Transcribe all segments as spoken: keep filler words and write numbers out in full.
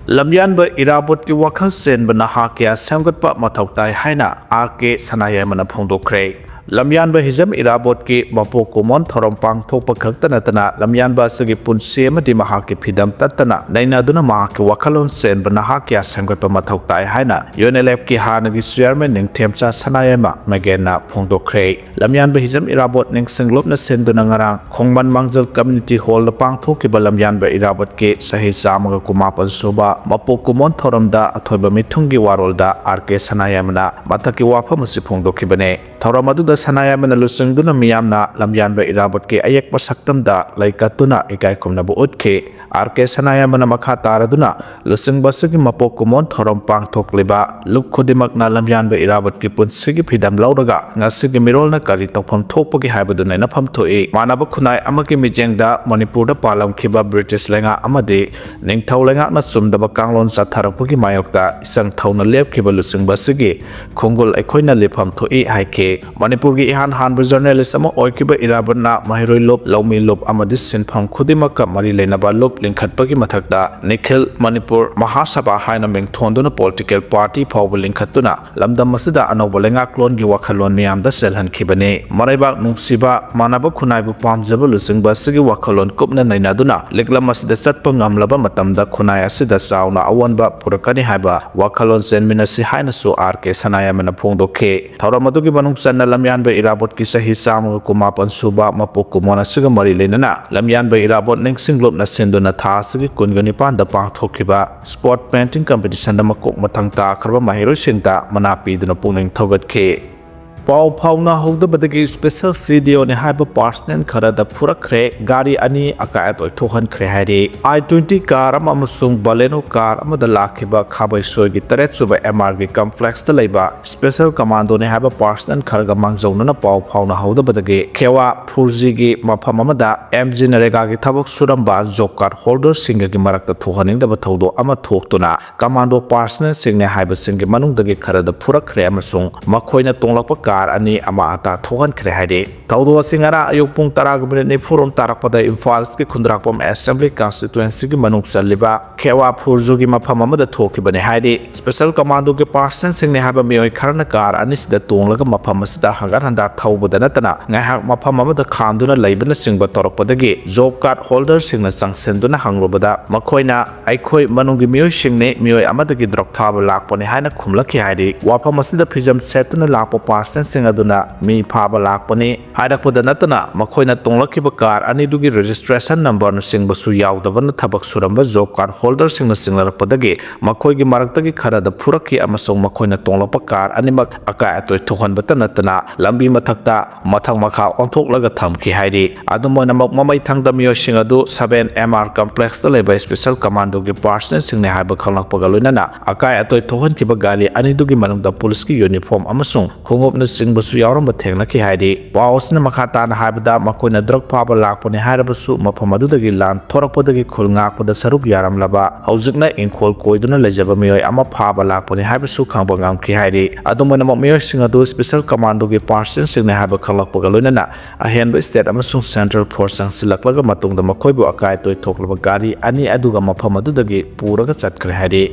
ꯂꯝꯌꯥꯟꯕ ꯏꯔꯥꯕꯣꯠꯀꯤ ꯋꯥꯈꯜ ꯆꯦꯟꯕ ꯅꯍꯥ ꯀꯌꯥ ꯁꯦꯝꯒꯠꯄ ꯃꯊꯧ ꯇꯥꯏ ꯍꯥꯏꯅ ꯑꯥꯔ ꯀꯦ ꯁꯅꯥꯌꯥꯏꯃꯅ ꯐꯣꯡꯗꯣꯛꯈ꯭ꯔꯦ꯫ ꯂꯝꯌꯥꯟꯕ ꯍꯤꯖꯝ ꯏꯔꯥꯕꯣꯠꯀꯤ ꯃꯄꯣꯛ ꯀꯨꯝꯑꯣꯟ ꯊꯧꯔꯝ ꯄꯥꯡꯊꯣꯛꯄ ꯈꯛꯇ ꯅꯠꯇꯅ, ꯂꯝꯌꯥꯟꯕ ꯑꯁꯤꯒꯤ ꯄꯨꯟꯁꯤ ꯑꯃꯗꯤ ꯃꯍꯥꯛꯀꯤ ꯐꯤꯗꯝ ꯇꯠꯇꯅ ꯅꯩꯅꯗꯨꯅ ꯃꯍꯥꯛꯀꯤ ꯋꯥꯈꯜꯂꯣꯟ ꯆꯦꯟꯕ ꯅꯍꯥ ꯀꯌꯥ ꯁꯦꯝꯒꯠꯄ ꯃꯊꯧ ꯇꯥꯏ ꯍꯥꯏꯅ ꯌꯨ ꯑꯦꯟ ꯑꯦꯜ ꯑꯦꯐꯀꯤ ꯍꯥꯟꯅꯒꯤ ꯆꯤꯌꯔꯃꯦꯟ ꯅꯤꯡꯊꯦꯝꯆꯥ ꯁꯅꯥꯌꯥꯏꯃ ꯃꯦꯒꯦꯟꯅ ꯐꯣꯡꯗꯣꯛꯈ꯭ꯔꯦ꯫ ꯂꯝꯌꯥꯟꯕ ꯍꯤꯖꯝ ꯏꯔꯥꯕꯣꯠ ꯅꯤꯡꯁꯤꯡꯂꯨꯞꯅ ꯁꯤꯟꯗꯨꯅ ꯉꯔꯥꯡ ꯈꯣꯡꯃꯟ ꯃꯥꯡꯖꯜ ꯀꯝꯃ꯭ꯌꯨꯅꯤꯇꯤ ꯍꯣꯜꯗ ꯄꯥꯡꯊꯣꯛꯈꯤꯕ ꯂꯝꯌꯥꯟꯕ ꯏꯔꯥꯕꯣꯠꯀꯤ ꯆꯍꯤ ꯆꯥꯝꯃꯒ ꯀꯨꯟꯃꯥꯄꯟ ꯁꯨꯕ ꯃꯄꯣꯛ ꯀꯨꯝꯑꯣꯟ ꯊꯧꯔꯝꯗ ꯑꯊꯣꯏꯕ ꯃꯤꯊꯨꯡꯒꯤ ꯋꯥꯔꯣꯜꯗ ꯑꯥꯔ ꯀꯦ ꯁꯅꯥꯌꯥꯏꯃꯅ ꯃꯊꯛꯀꯤ ꯋꯥꯐꯝ ꯑꯁꯤ ꯐꯣꯡꯗꯣꯛꯈꯤꯕꯅꯤ꯫ ꯊꯧꯔꯝ ꯑꯗꯨꯗ ꯁꯅꯥꯌꯥꯏꯃꯅ ꯂꯨꯆꯤꯡꯗꯨꯅ ꯃꯤꯌꯥꯝꯅ ꯂꯝꯌꯥꯟꯕ ꯏꯔꯥꯕꯣꯠꯀꯤ ꯑꯌꯦꯛꯄ ꯁꯛꯇꯝꯗ ꯂꯩ ꯀꯠꯇꯨꯅ ꯏꯀꯥꯏ ꯈꯨꯝꯅꯕ ꯎꯠꯈꯤ꯫ ꯑꯥꯔ ꯀꯦ ꯁꯅꯥꯌꯥꯏꯃꯅ ꯃꯈꯥ ꯇꯥꯔꯗꯨꯅ ꯂꯨꯆꯤꯡꯕ ꯑꯁꯤꯒꯤ ꯃꯄꯣꯛ ꯀꯨꯝꯑꯣꯟ ꯊꯧꯔꯝ ꯄꯥꯡꯊꯣꯛꯂꯤꯕ ꯂꯨꯞ ꯈꯨꯗꯤꯡꯃꯛꯅ ꯂꯝꯌꯥꯟꯕ ꯏꯔꯥꯕꯣꯠꯀꯤ ꯄꯨꯟꯁꯤꯒꯤ ꯐꯤꯗꯝ ꯂꯧꯔꯒ ꯉꯁꯤꯒꯤ ꯃꯤꯔꯣꯜꯅ ꯀꯔꯤ ꯇꯧꯐꯝ ꯊꯣꯛꯄꯒꯦ ꯍꯥꯏꯕꯗꯨ ꯅꯩꯅꯐꯝ ꯊꯣꯛꯏ꯫ ꯃꯥꯟꯅꯕ ꯈꯨꯟꯅꯥꯏ ꯑꯃꯒꯤ ꯃꯤꯠꯌꯦꯡꯗ ꯃꯅꯤꯄꯨꯔꯗ ꯄꯥꯜꯂꯝꯈꯤꯕ ꯕ꯭ꯔꯤꯇꯤꯁ ꯂꯩꯉꯥꯛ ꯑꯃꯗꯤ ꯅꯤꯡꯊꯧ ꯂꯩꯉꯥꯛꯅ ꯆꯨꯝꯗꯕ ꯀꯥꯡꯂꯣꯟ ꯆꯠꯊꯔꯛꯄꯒꯤ ꯃꯥꯌꯣꯛꯇ ꯏꯆꯪ ꯊꯧꯅ ꯂꯦꯞꯈꯤꯕ ꯂꯨꯆꯤꯡꯕ ꯑꯁꯤꯒꯤ ꯈꯣꯡꯒꯨꯜ ꯑꯩꯈꯣꯏꯅ ꯂꯦꯞꯐꯝ ꯊꯣꯛꯏ ꯍꯥꯏꯈꯤ꯫ ꯃꯅꯤꯄꯨꯔꯒꯤ ꯏꯍꯥꯟ ꯍꯥꯟꯕ ꯖꯔꯅꯦꯂꯤꯁ ꯑꯃ ꯑꯣꯏꯈꯤꯕ ꯏꯔꯥꯕꯣꯠꯅ ꯃꯍꯩꯔꯣꯏ ꯂꯨꯞ, ꯂꯧꯃꯤ ꯂꯨꯞ ꯑꯃꯗꯤ ꯁꯤꯟꯐꯝ ꯈꯨꯗꯤꯡꯃꯛꯀ ꯃꯔꯤ ꯂꯩꯅꯕ ꯂꯨꯞ ꯂꯤꯡꯈꯠꯄꯒꯤ ꯃꯊꯛꯇ ꯅꯤꯈꯤꯜ ꯃꯅꯤꯄꯨꯔ ꯃꯍꯥꯁꯚꯥ ꯍꯥꯏꯅ ꯃꯤꯡꯊꯣꯟꯗꯨꯅ ꯄꯣꯂꯤꯇꯤꯀꯦꯜ ꯄꯥꯔꯇꯤ ꯐꯥꯎꯕ ꯂꯤꯡꯈꯠꯇꯨꯅ ꯂꯝꯗꯝ ꯑꯁꯤꯗ ꯑꯅꯧꯕ ꯂꯩꯉꯥꯛꯂꯣꯟꯒꯤ ꯋꯥꯈꯜꯂꯣꯟ ꯃꯤꯌꯥꯝꯗ ꯆꯦꯜꯍꯟꯈꯤꯕꯅꯤ꯫ ꯃꯔꯩꯕꯥꯛ ꯅꯨꯡꯁꯤꯕ, ꯃꯥꯟꯅꯕ ꯈꯨꯟꯅꯥꯏꯕꯨ ꯄꯥꯝꯖꯕ ꯂꯨꯆꯤꯡꯕ ꯑꯁꯤꯒꯤ ꯋꯥꯈꯜꯂꯣꯟ ꯀꯨꯞꯅ ꯅꯩꯅꯗꯨꯅ ꯂꯤꯛꯂꯝ ꯑꯁꯤꯗ ꯆꯠꯄ ꯉꯝꯂꯕ ꯃꯇꯝꯗ ꯈꯨꯟꯅꯥꯏ ꯑꯁꯤꯗ ꯆꯥꯎꯅ ꯑꯑꯣꯟꯕ ꯄꯨꯔꯛꯀꯅꯤ ꯍꯥꯏꯕ ꯋꯥꯈꯜꯂꯣꯟ ꯆꯦꯟꯃꯤꯟꯅꯁꯤ ꯍꯥꯏꯅꯁꯨ ꯑꯥꯔ ꯀꯦ ꯁꯅꯥꯌꯥꯏꯃꯅ ꯐꯣꯡꯗꯣꯛꯈꯤ꯫ ꯊꯧꯔꯝ ꯑꯗꯨꯒꯤ ꯃꯅꯨꯡ ꯆꯟꯅ ꯂꯝꯌꯥꯟꯕ ꯏꯔꯥꯕꯣꯠꯀꯤ ꯆꯍꯤ ꯆꯥꯝꯃꯒ ꯀꯨꯟꯃꯥꯄꯟ ꯁꯨꯕ ꯃꯄꯣꯛ ꯀꯨꯝꯑꯣꯟ ꯑꯁꯤꯒ ꯃꯔꯤ ꯂꯩꯅꯅ ꯂꯝꯌꯥꯟꯕ ꯏꯔꯥꯕꯣꯠ ꯅꯤꯡꯁꯤꯡꯂꯨꯞꯅ ꯁꯤꯟꯗꯨꯅ ꯊꯥ ꯑꯁꯤꯒꯤ ꯀꯨꯟꯒ ꯅꯤꯄꯥꯟꯗ ꯄꯥꯡꯊꯣꯛꯈꯤꯕ ꯁ꯭ꯄꯣꯠ ꯄꯦꯟꯇꯤꯡ ꯀꯝꯄꯤꯇꯤꯁꯟꯗ ꯃꯀꯣꯛ ꯃꯊꯪ ꯇꯥꯈ꯭ꯔꯕ ꯃꯍꯩꯔꯣꯏꯁꯤꯡꯗ ꯃꯅꯥ ꯄꯤꯗꯨꯅ ꯄꯨꯛꯅꯤꯡ ꯊꯧꯒꯠꯈꯤ꯫ ꯄꯥꯎ ꯐꯥꯎꯅꯍꯧꯗꯕꯗꯒꯤ ꯁ꯭ꯄꯦꯁꯦꯜ ꯁꯤ ꯗꯤ ꯑꯣꯅꯤ ꯍꯥꯏꯕ ꯄꯥꯔꯁꯅꯦꯜ ꯈꯔꯗ ꯐꯨꯔꯛꯈ꯭ꯔꯦ, ꯒꯥꯔꯤ ꯑꯅꯤ ꯑꯀꯥꯏ ꯑꯇꯣꯏ ꯊꯣꯛꯍꯟꯈ꯭ꯔꯦ ꯍꯥꯏꯔꯤ꯫ ꯑꯥꯏ ꯇ꯭ꯋꯦꯟꯇꯤ ꯀꯥꯔ ꯑꯃ ꯑꯃꯁꯨꯡ ꯕꯂꯦꯅꯣ ꯀꯥꯔ ꯑꯃꯗ ꯂꯥꯛꯈꯤꯕ ꯈꯥꯕꯩꯁꯣꯏꯒꯤ ꯇꯔꯦꯠ ꯁꯨꯕ ꯑꯦꯝ ꯑꯥꯔꯒꯤ ꯀꯝꯄ꯭ꯂꯦꯛꯁꯇ ꯂꯩꯕ ꯁ꯭ꯄꯦꯁꯦꯜ ꯀꯃꯥꯟꯗꯣꯅꯤ ꯍꯥꯏꯕ ꯄꯥꯔꯁꯅꯦꯜ ꯈꯔꯒ ꯃꯥꯡꯖꯧꯅꯅ ꯄꯥꯎ ꯐꯥꯎꯅꯍꯧꯗꯕꯗꯒꯤ ꯈꯦꯋꯥ ꯐꯨꯔꯖꯤꯒꯤ ꯃꯐꯝ ꯑꯃꯗ ꯑꯦꯝ ꯖꯤ ꯅꯔꯦꯒꯥꯒꯤ ꯊꯕꯛ ꯁꯨꯔꯝꯕ ꯖꯣꯕ ꯀꯥꯔꯗ ꯍꯣꯜꯗꯔꯁꯤꯡꯒꯒꯤ ꯃꯔꯛꯇ ꯊꯣꯛꯍꯟꯅꯤꯡꯗꯕ ꯊꯧꯗꯣꯛ ꯑꯃ ꯊꯣꯛꯇꯨꯅ ꯀꯃꯥꯟꯗꯣ ꯄꯥꯔꯁꯅꯦꯜꯁꯤꯡꯅꯦ ꯍꯥꯏꯕꯁꯤꯡꯒꯤ ꯃꯅꯨꯡꯗꯒꯤ ꯈꯔꯗ ꯐꯨꯔꯛꯈ꯭ꯔꯦ ꯑꯃꯁꯨꯡ ꯃꯈꯣꯏꯅ ꯇꯣꯡꯂꯛꯄ ꯀꯥꯔ ꯀꯥꯔ ꯑꯅꯤ ꯑꯃꯥꯡ ꯑꯇꯥ ꯊꯣꯛꯍꯟꯈ꯭ꯔꯦ ꯍꯥꯏꯔꯤ꯫ ꯊꯧꯗꯣꯛ ꯑꯁꯤ ꯉꯔꯥꯡ ꯑꯌꯨꯛ ꯄꯨꯡ ꯇꯔꯥꯒ ꯃꯤꯅꯤꯠ ꯅꯤꯐꯨ ꯔꯣꯝ ꯇꯥꯔꯛꯄꯗ ꯏꯝꯐꯥꯜ ꯏꯁꯀꯤ ꯈꯨꯟꯗ꯭ꯔꯥꯛꯄꯝ ꯑꯦꯁꯦꯝꯕ꯭ꯂꯤ ꯀꯟꯁꯇꯤꯇ꯭ꯋꯦꯟꯁꯤꯒꯤ ꯃꯅꯨꯡ ꯆꯜꯂꯤꯕ ꯈꯦꯋꯥ ꯐꯨꯔꯖꯨꯒꯤ ꯃꯐꯝ ꯑꯃꯗ ꯊꯣꯛꯈꯤꯕꯅꯤ ꯍꯥꯏꯔꯤ꯫ ꯁ꯭ꯄꯦꯁꯦꯜ ꯀꯃꯥꯟꯗꯣꯒꯤ ꯄꯥꯔꯁꯟꯁꯤꯡꯅꯤ ꯍꯥꯏꯕ ꯃꯤꯑꯣꯏ ꯈꯔꯅ ꯀꯥꯔ ꯑꯅꯤꯁꯤꯗ ꯇꯣꯡꯂꯒ ꯃꯐꯝ ꯑꯁꯤꯗ ꯍꯪꯒꯠ ꯍꯟꯗꯥ ꯊꯧꯕꯗ ꯅꯠꯇꯅ ꯉꯥꯏꯍꯥꯛ ꯃꯐꯝ ꯑꯃꯗ ꯈꯥꯝꯗꯨꯅ ꯂꯩꯕꯅꯆꯤꯡꯕ ꯇꯧꯔꯛꯄꯗꯒꯤ ꯖꯣꯕ ꯀꯥꯔꯗ ꯍꯣꯜꯗꯔꯁꯤꯡꯅ ꯆꯪꯁꯤꯟꯗꯨꯅ ꯍꯪꯂꯨꯕꯗ ꯃꯈꯣꯏꯅ ꯑꯩꯈꯣꯏ ꯃꯅꯨꯡꯒꯤ ꯃꯤꯑꯣꯏꯁꯤꯡꯅꯤ, ꯃꯤꯑꯣꯏ ꯑꯃꯗꯒꯤ ꯗ꯭ꯔꯒ ꯊꯥꯕ ꯂꯥꯛꯄꯅꯤ ꯍꯥꯏꯅ ꯈꯨꯝꯂꯛꯈꯤ ꯍꯥꯏꯔꯤ꯫ ꯋꯥꯐꯝ ꯑꯁꯤꯗ ꯐꯤꯖꯝ ꯁꯦꯠꯇꯨꯅ ꯂꯥꯛꯄ ꯄꯥꯔꯁꯟꯁꯤꯡ ꯑꯗꯨꯅ ꯃꯤ ꯐꯥꯕ ꯂꯥꯛꯄꯅꯤ ꯍꯥꯏꯔꯛꯄꯗ ꯅꯠꯇꯅ ꯃꯈꯣꯏꯅ ꯇꯣꯡꯂꯛꯈꯤꯕ ꯀꯥꯔ ꯑꯅꯤꯗꯨꯒꯤ ꯔꯦꯖꯤꯁꯇ꯭ꯔꯦꯁꯟ ꯅꯝꯕꯔꯅꯆꯤꯡꯕꯁꯨ ꯌꯥꯎꯗꯕꯅ ꯊꯕꯛ ꯁꯨꯔꯝꯕ ꯖꯣꯕ ꯀꯥꯔꯗ ꯍꯣꯜꯗꯔꯁꯤꯡꯅ ꯆꯤꯡꯅꯔꯛꯄꯗꯒꯤ ꯃꯈꯣꯏꯒꯤ ꯃꯔꯛꯇꯒꯤ ꯈꯔꯗ ꯐꯨꯔꯛꯈꯤ ꯑꯃꯁꯨꯡ ꯃꯈꯣꯏꯅ ꯇꯣꯡꯂꯛꯄ ꯀꯥꯔ ꯑꯅꯤꯃꯛ ꯑꯀꯥꯏ ꯑꯇꯣꯏ ꯊꯣꯛꯍꯟꯕꯇ ꯅꯠꯇꯅ ꯂꯝꯕꯤ ꯃꯊꯛꯇ ꯃꯊꯛ ꯃꯈꯥ ꯑꯣꯟꯊꯣꯛꯂꯒ ꯊꯝꯈꯤ ꯍꯥꯏꯔꯤ꯫ ꯑꯗꯨꯝ ꯑꯣꯏꯅꯃꯛ ꯃꯃꯩ ꯊꯪꯗ ꯃꯤꯑꯣꯏꯁꯤꯡ ꯑꯗꯨ ꯁꯚꯦꯟ ꯑꯦꯝ ꯑꯥꯔ ꯀꯝꯄ꯭ꯂꯦꯛꯁꯇ ꯂꯩꯕ ꯁ꯭ꯄꯦꯁꯦꯜ ꯀꯃꯥꯟꯗꯣꯒꯤ ꯄꯥꯔꯁꯅꯦꯜꯁꯤꯡꯅꯤ ꯍꯥꯏꯕ ꯈꯪꯂꯛꯄꯒ ꯂꯣꯏꯅꯅ ꯑꯀꯥꯏ ꯑꯇꯣꯏ ꯊꯣꯛꯍꯟꯈꯤꯕ ꯒꯥꯔꯤ ꯑꯅꯤꯗꯨꯒꯤ ꯃꯅꯨꯡꯗ ꯄꯨꯂꯤꯁꯀꯤ ꯌꯨꯅꯤꯐꯣꯔꯝ ꯑꯃꯁꯨꯡ ꯈꯣꯡꯎꯞꯅꯆꯤꯡꯕꯁꯨ ꯌꯥꯎꯔꯝꯕ ꯊꯦꯡꯅꯈꯤ ꯍꯥꯏꯔꯤ꯫ ꯄꯥꯎ ꯑꯁꯤꯅ ꯃꯈꯥ ꯇꯥꯅ ꯍꯥꯏꯕꯗ ꯃꯈꯣꯏꯅ ꯗ꯭ꯔꯒ ꯐꯥꯕ ꯂꯥꯛꯄꯅꯤ ꯍꯥꯏꯔꯕꯁꯨ ꯃꯐꯝ ꯑꯗꯨꯗꯒꯤ ꯂꯥꯟ ꯊꯣꯔꯛꯄꯗꯒꯤ ꯈꯨꯜ ꯉꯥꯛꯄꯗ ꯁꯔꯨꯛ ꯌꯥꯔꯝꯂꯕ ꯍꯧꯖꯤꯛꯅ ꯏꯪꯈꯣꯜ ꯀꯣꯏꯗꯨꯅ ꯂꯩꯖꯕ ꯃꯤꯑꯣꯏ ꯑꯃ ꯐꯥꯕ ꯂꯥꯛꯄꯅꯤ ꯍꯥꯏꯕꯁꯨ ꯈꯪꯕ ꯉꯝꯈꯤ ꯍꯥꯏꯔꯤ꯫ ꯑꯗꯨꯝ ꯑꯣꯏꯅꯃꯛ ꯃꯤꯑꯣꯏꯁꯤꯡ ꯑꯗꯨ ꯁ꯭ꯄꯦꯁꯦꯜ ꯀꯃꯥꯟꯗꯣꯒꯤ ꯄꯥꯔꯁꯟꯁꯤꯡꯅꯤ ꯍꯥꯏꯕ ꯈꯪꯂꯛꯄꯒ ꯂꯣꯏꯅꯅ ꯑꯍꯦꯟꯕ ꯁ꯭ꯇꯦꯠ ꯑꯃꯁꯨꯡ ꯁꯦꯟꯇ꯭ꯔꯦꯜ ꯐꯣꯔꯁ ꯆꯪꯁꯤꯜꯂꯛꯂꯒ ꯃꯇꯨꯡꯗ ꯃꯈꯣꯏꯕꯨ ꯑꯀꯥꯏ ꯑꯇꯣꯏ ꯊꯣꯛꯂꯕ ꯒꯥꯔꯤ ꯑꯅꯤ ꯑꯗꯨꯒ ꯃꯐꯝ ꯑꯗꯨꯗꯒꯤ ꯄꯨꯔꯒ ꯆꯠꯈ꯭ꯔꯦ ꯍꯥꯏꯔꯤ꯫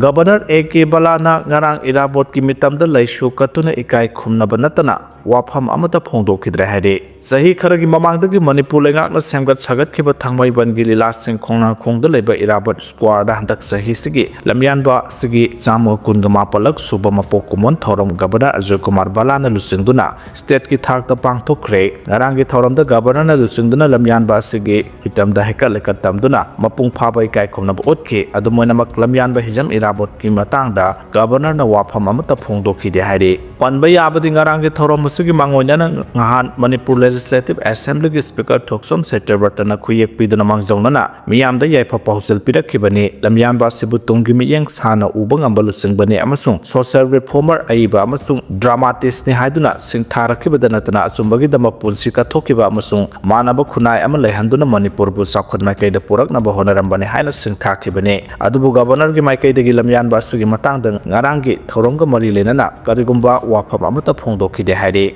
ꯒꯕꯔꯅꯔ ꯑꯦ ꯀꯦ ꯕꯂꯥꯅ ꯉꯔꯥꯡ ꯏꯔꯥꯕꯣꯠꯀꯤ ꯃꯤꯇꯝꯗ ꯂꯩꯁꯨ ꯀꯠꯇꯨꯅ ꯏꯀꯥꯏ ꯈꯨꯝꯅꯕ ꯅꯠꯇꯅ ꯋꯥꯐꯝ ꯑꯃꯠꯇ ꯐꯣꯡꯗꯣꯛꯈꯤꯗ꯭ꯔꯦ ꯍꯥꯏꯔꯤ꯫ ꯆꯍꯤ ꯈꯔꯒꯤ ꯃꯃꯥꯡꯗꯒꯤ ꯃꯅꯤꯄꯨꯔ ꯂꯩꯉꯥꯛꯅ ꯁꯦꯝꯒꯠ ꯁꯥꯒꯠꯈꯤꯕ ꯊꯥꯡꯃꯩꯕꯟꯒꯤ ꯂꯤꯂꯥ ꯁꯤꯡꯈꯣꯡꯅꯥꯡꯈꯣꯡꯗ ꯂꯩꯕ ꯏꯔꯥꯕꯣꯠ ꯁ꯭ꯀ꯭ꯋꯥꯔꯗ ꯍꯟꯗꯛ ꯆꯍꯤꯁꯤꯒꯤ ꯂꯝꯌꯥꯟꯕ ꯑꯁꯤꯒꯤ ꯆꯥꯝꯃꯒ ꯀꯨꯟꯒ ꯃꯥꯄꯜꯂꯛ ꯁꯨꯕ ꯃꯄꯣꯛ ꯀꯨꯝꯑꯣꯟ ꯊꯧꯔꯝ ꯒꯕꯔꯅꯔ ꯑꯖꯣꯏ ꯀꯨꯃꯥꯔ ꯕꯂꯥꯅ ꯂꯨꯆꯤꯡꯗꯨꯅ ꯁ꯭ꯇꯦꯠꯀꯤ ꯊꯥꯛꯇ ꯄꯥꯡꯊꯣꯛꯈ꯭ꯔꯦ꯫ ꯉꯔꯥꯡꯒꯤ ꯊꯧꯔꯝꯗ ꯒꯕꯔꯅꯔꯅ ꯂꯨꯆꯤꯡꯗꯨꯅ ꯂꯝꯌꯥꯟꯕ ꯑꯁꯤꯒꯤ ꯍꯤꯇꯝꯗ ꯍꯩꯀꯠ ꯂꯩꯀꯠ ꯇꯝꯗꯨꯅ ꯃꯄꯨꯡ ꯐꯥꯕ ꯏꯀꯥꯏ ꯈꯨꯝꯅꯕ ꯎꯠꯈꯤ꯫ ꯑꯗꯨꯝ ꯑꯣꯏꯅꯃꯛ ꯂꯝꯌꯥꯟꯕ ꯍꯤꯖꯝ ꯏꯔꯥꯕꯣꯠꯀꯤ ꯃꯇꯥꯡꯗ ꯒꯕꯔꯅꯔꯅ ꯋꯥꯐꯝ ꯑꯃꯠꯇ ꯐꯣꯡꯗꯣꯛꯈꯤꯗꯦ ꯍꯥꯏꯔꯤ꯫ ꯄꯟꯕ ꯌꯥꯕꯗꯤ ꯉꯔꯥꯡꯒꯤ ꯊꯧꯔꯝ ꯑꯁꯤꯒꯤ ꯃꯥꯡꯑꯣꯏꯅꯅ ꯅꯍꯥꯟ ꯃꯅꯤꯄꯨꯔ ꯂꯦꯖꯤꯁꯂꯦꯇꯤꯚ ꯑꯦꯁꯦꯝꯕ꯭ꯂꯤꯒꯤ ꯁ꯭ꯄꯤꯀꯔ ꯊꯣꯛꯆꯣꯝ ꯁꯇ꯭ꯌꯕ꯭ꯔꯇꯅ ꯈꯨꯌꯦꯛ ꯄꯤꯗꯨꯅ ꯃꯥꯡꯖꯧꯅꯅ ꯃꯤꯌꯥꯝꯗ ꯌꯥꯏꯐ ꯄꯥꯎꯖꯦꯜ ꯄꯤꯔꯛꯈꯤꯕꯅꯤ꯫ ꯂꯝꯌꯥꯟꯕ ꯑꯁꯤꯕꯨ ꯇꯨꯡꯒꯤ ꯃꯤꯠꯌꯦꯡ ꯁꯥꯟꯅ ꯎꯕ ꯉꯝꯕ ꯂꯨꯆꯤꯡꯕꯅꯤ ꯑꯃꯁꯨꯡ ꯁꯣꯁꯤꯌꯦꯜ ꯔꯤꯐꯣꯔꯃꯔ ꯑꯏꯕ ꯑꯃꯁꯨꯡ ꯗ꯭ꯔꯥꯃꯥꯇꯤꯁ꯭ꯠꯅꯤ ꯍꯥꯏꯗꯨꯅ ꯁꯤꯡꯊꯥꯔꯛꯈꯤꯕꯗ ꯅꯠꯇꯅ ꯑꯆꯨꯝꯕꯒꯤꯗꯃꯛ ꯄꯨꯟꯁꯤ ꯀꯠꯊꯣꯛꯈꯤꯕ ꯑꯃꯁꯨꯡ ꯃꯥꯟꯅꯕ ꯈꯨꯟꯅꯥꯏ ꯑꯃ ꯂꯩꯍꯟꯗꯨꯅ ꯃꯅꯤꯄꯨꯔꯕꯨ ꯆꯥꯎꯈꯠ ꯃꯥꯏꯀꯩꯗ ꯄꯨꯔꯛꯅꯕ ꯍꯣꯠꯅꯔꯝꯕꯅꯤ ꯍꯥꯏꯅ ꯁꯤꯡꯊꯥꯈꯤꯕꯅꯤ꯫ ꯑꯗꯨꯕꯨ ꯒꯕꯔꯅꯔꯒꯤ ꯃꯥꯏꯀꯩꯗꯒꯤ ꯂꯝꯌꯥꯟꯕ ꯑꯁꯤꯒꯤ ꯃꯇꯥꯡꯗ ꯉꯔꯥꯡꯒꯤ ꯊꯧꯔꯝꯒ ꯃꯔꯤ ꯂꯩꯅꯅ ꯀꯔꯤꯒꯨꯝꯕ ꯋꯥꯐꯝ ꯑꯃꯠꯇ ꯐꯣꯡꯗꯣꯛꯈꯤꯗꯦ ꯍꯥꯏꯔꯤ꯫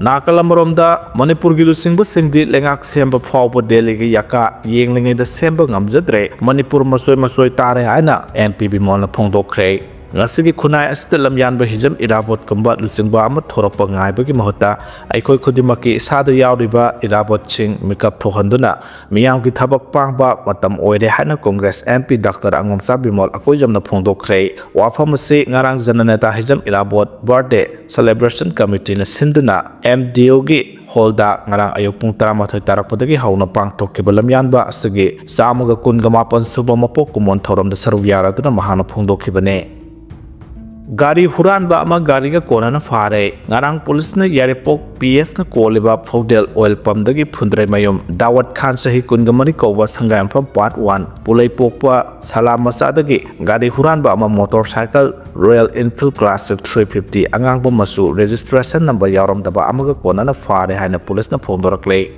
ꯅꯥꯀꯜ ꯑꯃꯔꯣꯝꯗ, ꯃꯅꯤꯄꯨꯔꯒꯤ ꯂꯨꯆꯤꯡꯕꯁꯤꯡꯗꯤ ꯂꯩꯉꯥꯛ ꯁꯦꯝꯕ ꯐꯥꯎꯕ ꯗꯦꯜꯂꯤꯒꯤ ꯌꯥꯀꯥ ꯌꯦꯡꯂꯤꯉꯩꯗ ꯁꯦꯝꯕ ꯉꯝꯖꯗ꯭ꯔꯦ, ꯃꯅꯤꯄꯨꯔ ꯃꯆꯣꯏ ꯃꯆꯣꯏ ꯇꯥꯔꯦ ꯍꯥꯏꯅ ꯑꯦꯝ ꯄꯤ ꯕꯤꯃꯣꯜꯅ ꯐꯣꯡꯗꯣꯛꯈ꯭ꯔꯦ꯫ ꯉꯁꯤꯒꯤ ꯈꯨꯟꯅꯥꯏ ꯑꯁꯤꯗ ꯂꯝꯌꯥꯟꯕ ꯍꯤꯖꯝ ꯏꯔꯥꯕꯣꯠꯀꯨꯝꯕ ꯂꯨꯆꯤꯡꯕ ꯑꯃ ꯊꯣꯔꯛꯄ ꯉꯥꯏꯕꯒꯤ ꯃꯍꯨꯠꯇ, ꯑꯩꯈꯣꯏ ꯈꯨꯗꯤꯡꯃꯛꯀꯤ ꯏꯁꯥꯗ ꯌꯥꯎꯔꯤꯕ ꯏꯔꯥꯕꯣꯠꯁꯤꯡ ꯃꯤꯀꯞ ꯊꯣꯛꯍꯟꯗꯨꯅ ꯃꯤꯌꯥꯝꯒꯤ ꯊꯕꯛ ꯄꯥꯡꯕ ꯃꯇꯝ ꯑꯣꯏꯔꯦ ꯍꯥꯏꯅ Congress M P doctor ꯑꯉꯣꯝꯆꯥ Bimol ꯑꯀꯣꯏꯖꯝꯅ ꯐꯣꯡꯗꯣꯛꯈ꯭ꯔꯦ꯫ ꯋꯥꯐꯝ ꯑꯁꯤ ꯉꯔꯥꯡ ꯖꯅꯅꯦꯇꯥ ꯍꯤꯖꯝ ꯏꯔꯥꯕꯣꯠ ꯕꯥꯔꯗꯦ ꯁꯦꯂꯦꯕ꯭ꯔꯦꯁꯟ ꯀꯃꯤꯇꯤꯅ ꯁꯤꯟꯗꯨꯅ ꯑꯦꯝ ꯗꯤ ꯑꯣꯒꯤ ꯍꯣꯜꯗ ꯉꯔꯥꯡ ꯑꯌꯨꯛ ꯄꯨꯡ ꯇꯔꯥꯃꯥꯊꯣꯏ ꯇꯥꯔꯛꯄꯗꯒꯤ ꯍꯧꯅ ꯄꯥꯡꯊꯣꯛꯈꯤꯕ ꯂꯝꯌꯥꯟꯕ ꯑꯁꯤꯒꯤ ꯆꯥꯝꯃꯒ ꯀꯨꯟꯒ ꯃꯥꯄꯟ ꯁꯨꯕ ꯃꯄꯣꯛ ꯀꯨꯝꯑꯣꯟ ꯊꯧꯔꯝꯗ ꯁꯔꯨꯛ ꯌꯥꯔꯗꯨꯅ ꯃꯍꯥꯛꯅ ꯐꯣꯡꯗꯣꯛꯈꯤꯕꯅꯤ꯫ ꯒꯥꯔꯤ ꯍꯨꯔꯥꯟꯕ ꯑꯃ ꯒꯥꯔꯤꯒ ꯀꯣꯟꯅꯅ ꯐꯥꯔꯦ꯫ ꯉꯔꯥꯡ ꯄꯨꯂꯤꯁꯅ ꯌꯥꯏꯔꯤꯄꯣꯛ ꯄꯤ ꯑꯦꯁꯅ ꯀꯣꯜꯂꯤꯕ ꯐꯧꯗꯦꯜ ꯑꯣꯏꯜ ꯄꯝꯗꯒꯤ ꯐꯨꯟꯗ꯭ꯔꯩꯃꯌꯨꯝ ꯗꯥꯋꯠ ꯈꯥꯟ, ꯆꯍꯤ ꯀꯨꯟꯒ ꯃꯔꯤ ꯀꯧꯕ, ꯁꯪꯒꯥꯏꯌꯨꯝꯐꯝ ꯄꯥꯔꯠ ꯋꯥꯟ, ꯄꯨꯂꯩꯄꯣꯛꯄ ꯁꯂꯥꯝ ꯃꯆꯥꯗꯒꯤ ꯒꯥꯔꯤ ꯍꯨꯔꯥꯟꯕ ꯑꯃ, motor cycle royal Enfield classic three fifty, ꯑꯉꯥꯡꯕ ꯃꯆꯨ, ꯔꯦꯖꯤꯁꯇ꯭ꯔꯦꯁꯟ ꯅꯝꯕꯔ ꯌꯥꯎꯔꯝꯗꯕ ꯑꯃꯒ ꯀꯣꯟꯅꯅ ꯐꯥꯔꯦ ꯍꯥꯏꯅ ꯄꯨꯂꯤꯁꯅ ꯐꯣꯡꯗꯣꯔꯛꯂꯦ꯫